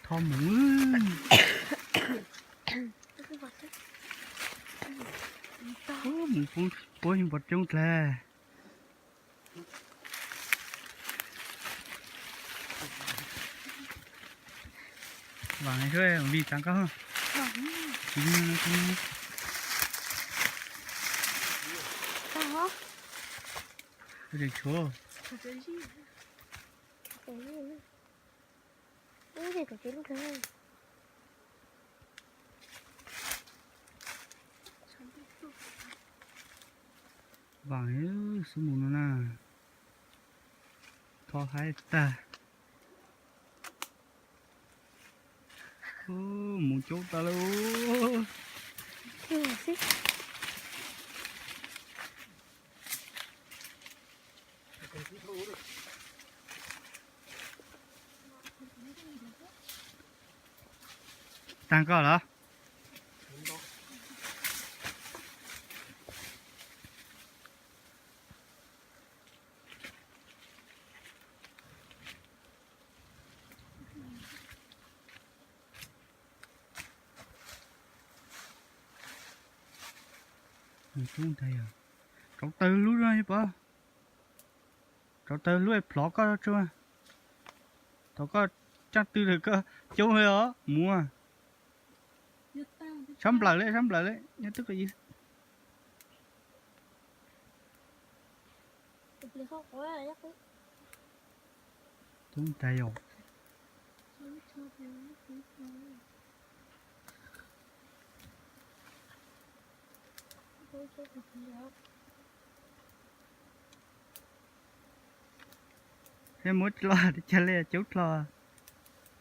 Tho mus. Mus puab yeej pom coob dlawg. Vaam xwb, vim tsav koj. Tshuav. Vaam xwb mus no na. Tho haib tag. Mus coob tas lawm. Taag koj los? Rauv taws lub no pov. Rauv taws lub es plhov koj tsuag. Thaum koj tsaaj tw lawm koj coob li os mus. Sab nplawm le, sab nplawm le, nyob twb koj. Tub ntag yog. Thiab muab los cas li coob dlhau.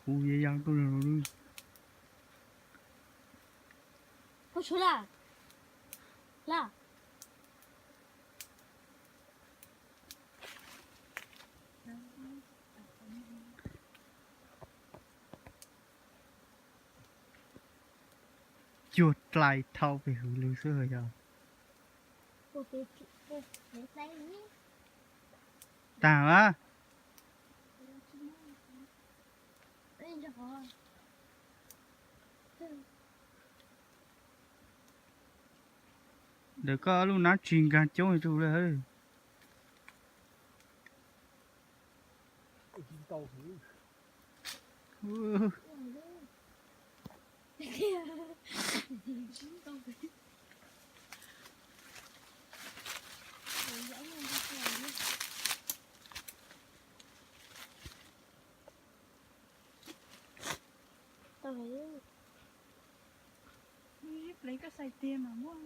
Kuv yog yog tuaj. Cuag dlai thau pem hwv lug xwb yog. Taag a. Ntawm koj lub nab tsis nkaag coob rau le. Pleev koj xais tiag mas muaj.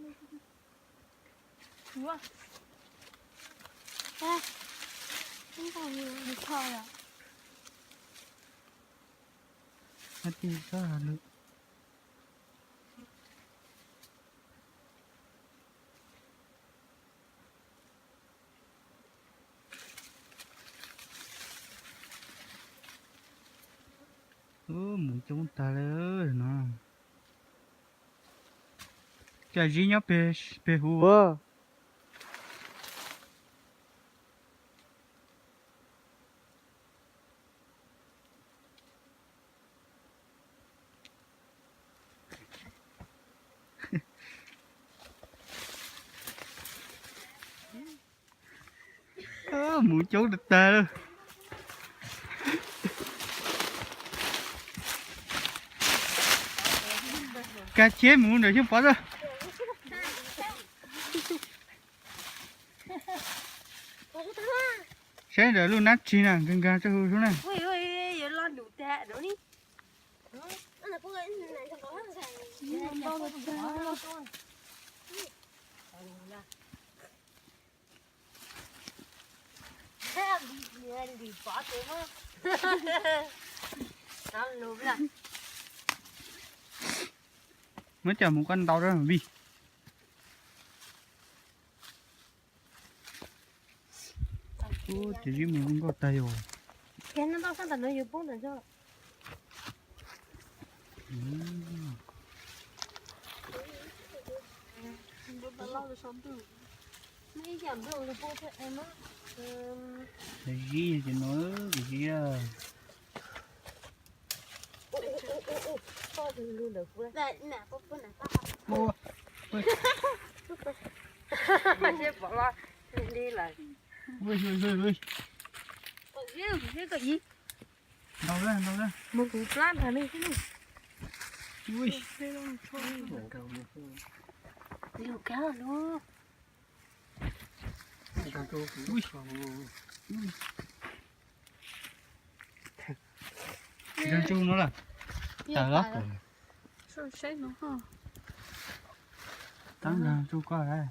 Mus coob tag li no. Cas zib nyob peg huv. Mus coob tag tag lawm. Kag cheb mus ntawm Xyooj Pov xwb. Saib ntawm lub nab tsis na, nkaag nkaag tso hu sub na. Muab coj mus koj ntau rau vij. Ces zib mus zoo nkauj tag yog. Zib ces no, zib. Ua, ua, ua, ua, ntau lawm, ntau lawm. Mus kuv plab ntag li. Ui. Lus kab lub. Ui. Ntsuag no lawm. Tawm los. Tab ntsuag koj lawm.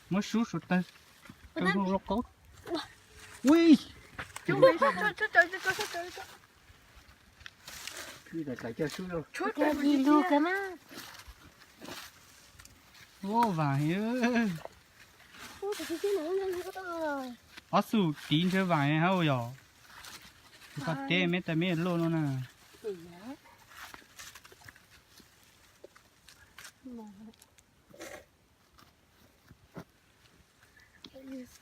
Muab sub suav tawg rau lub lauj kaub. Ui. Ua, vam heev. Ob xub tiv ntshe vam heev hab yom. Koj teb me tas me loj no na.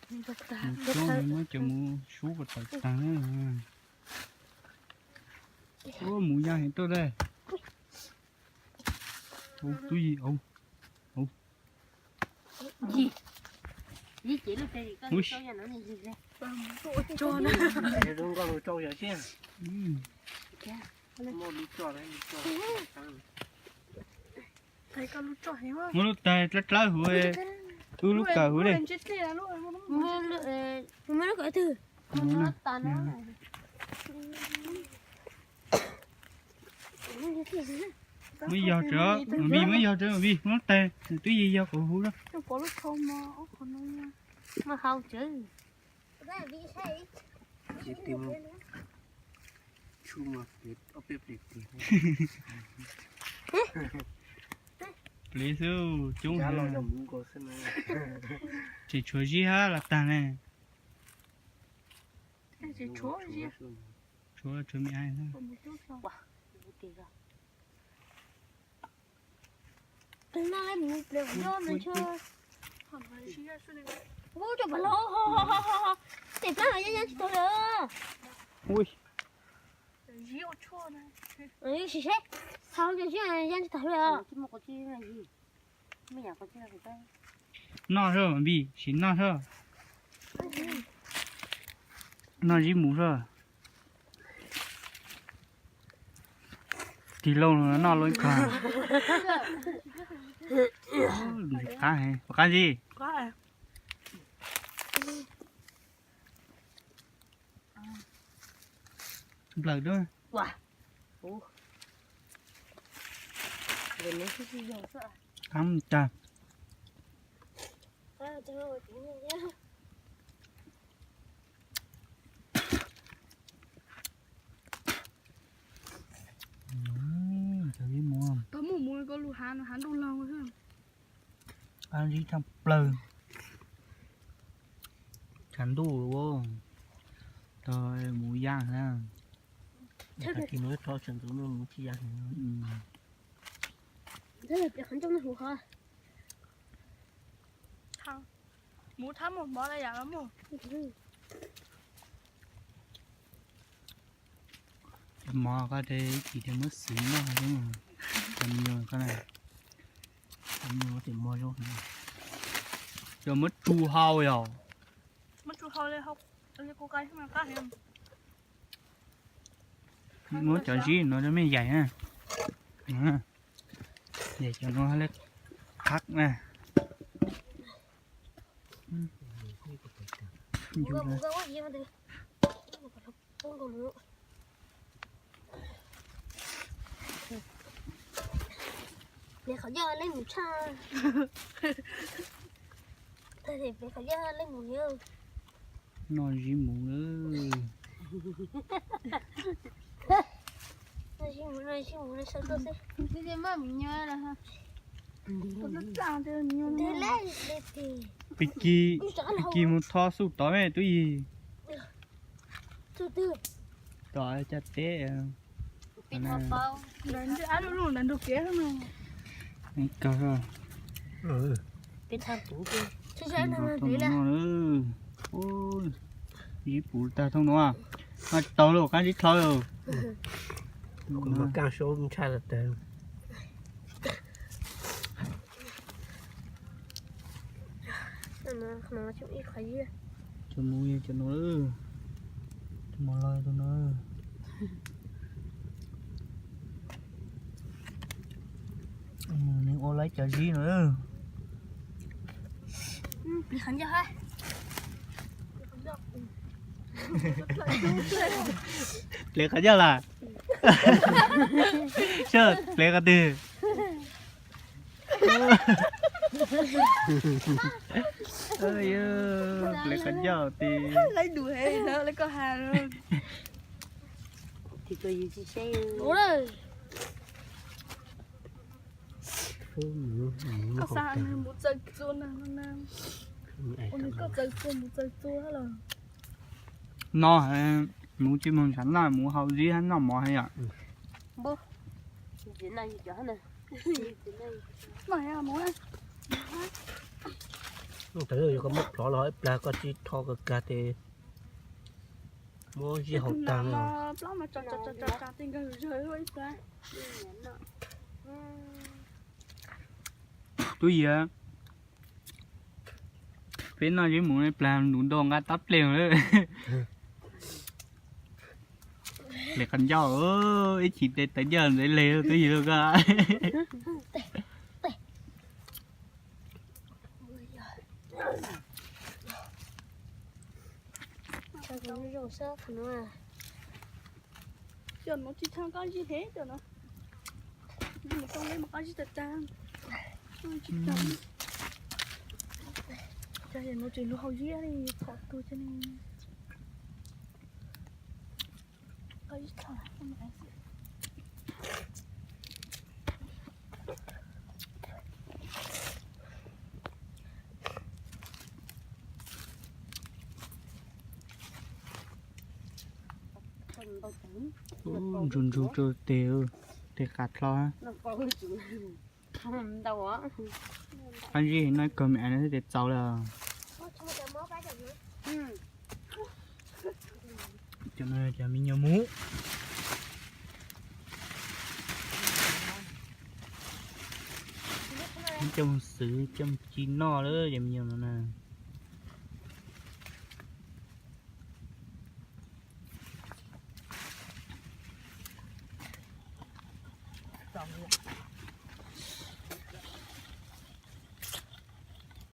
Mus coob, muab cov mus sub kom tawm tag na. Ua, mus ya heev tuaj lawm. Ub, tub yig, ub, ub. Muab lub taig dlawb dlawb huv, wb lub kawm huv li. Muab yog tso, Vij, muab yog tso, Vij, muab lub taig, twb yog yog kom huv lawm. Pliv xwb, coob heev. Tseem tshuav zib hab los tag ne. Tshuav, tshuav me ais xwb. Sim saib, hau cov zib ya tsis tag li os. Noj soj Vij, sim noj soj. Noj zib mus soj. Tig lauj, noj lauj ib kog. Qab heev, qab ntxi. Nplawm duab. Qab mus tag. Tau muaj mus ko lus hav, hav ntuj laug xwb. Qab zib tshaj plaws. Tshav ntuj tau mus yaj na. Tag kis no tso tshav ntuj no mus tsis yaj. Mus thab mus mov la yam los mus. Mov koj ces ib chim ces muab xwb noj xwb. Cov me nyuam koj na, cov me nyuam ces mov zoo, cov muab tsu hau yom. Muab tsu hau li, li kuv qab heev. Muab cov zib no rau mej yaim na. Yaim cov no li qhab na. Pem qhov ncauj leej mus tshaj. Pem qhov ncauj leej mus yog. Noj zib mus lawm. Noj zib mus, noj zib mus, noj zib mus, noj zib mus. Pig kig, pig kig mus tho xuj tod me tub yig. Tod caj teb. Kawg. Zib puv tag thooj nuav, no tau lawm, qaab zib dlhau lawm. Kuv mas kaaj suab ntshai tag. Cov nuav, cov nuav, cov nuav los tus nuav. Nws ua lawv cov zib no. Plev qhov ncauj lawm. Saib plev qhov twg. Plev qhov ncauj tiag. Koj xa nws mus txaws txua na, ua nws koj txaws txua mus txaws txua lawm. No, mus tsis moog ntshav noj, mus hau zib hab noj mov hab yom. Thaum yog koj muab plhov los ib plag koj tsis tho kag kag tes muab zib hau tag. Tub Yias, peb noj zib mus plag nus nto nqa tab pleg lawm. Plev qhov ncauj, ib chim tes tawv ncauj ntxeev le tub Yias koj. Cov nuav tsis tshaj koj zib heev cov nuav. Zib mus tau le mas koj zib tag tag. Tsis tau. Cov nuav tsis lug hau zib li, txhom tuag cov ne. Koj zib tag. Ntsuag ntsuag rau tes, tes qas dlhau. Qaab zib no kawg me no xwb tes txaus lawm. Cov no cov me nyuam muv. Coj mus xwv coj mus ci noj lawm cov me nyuam no na.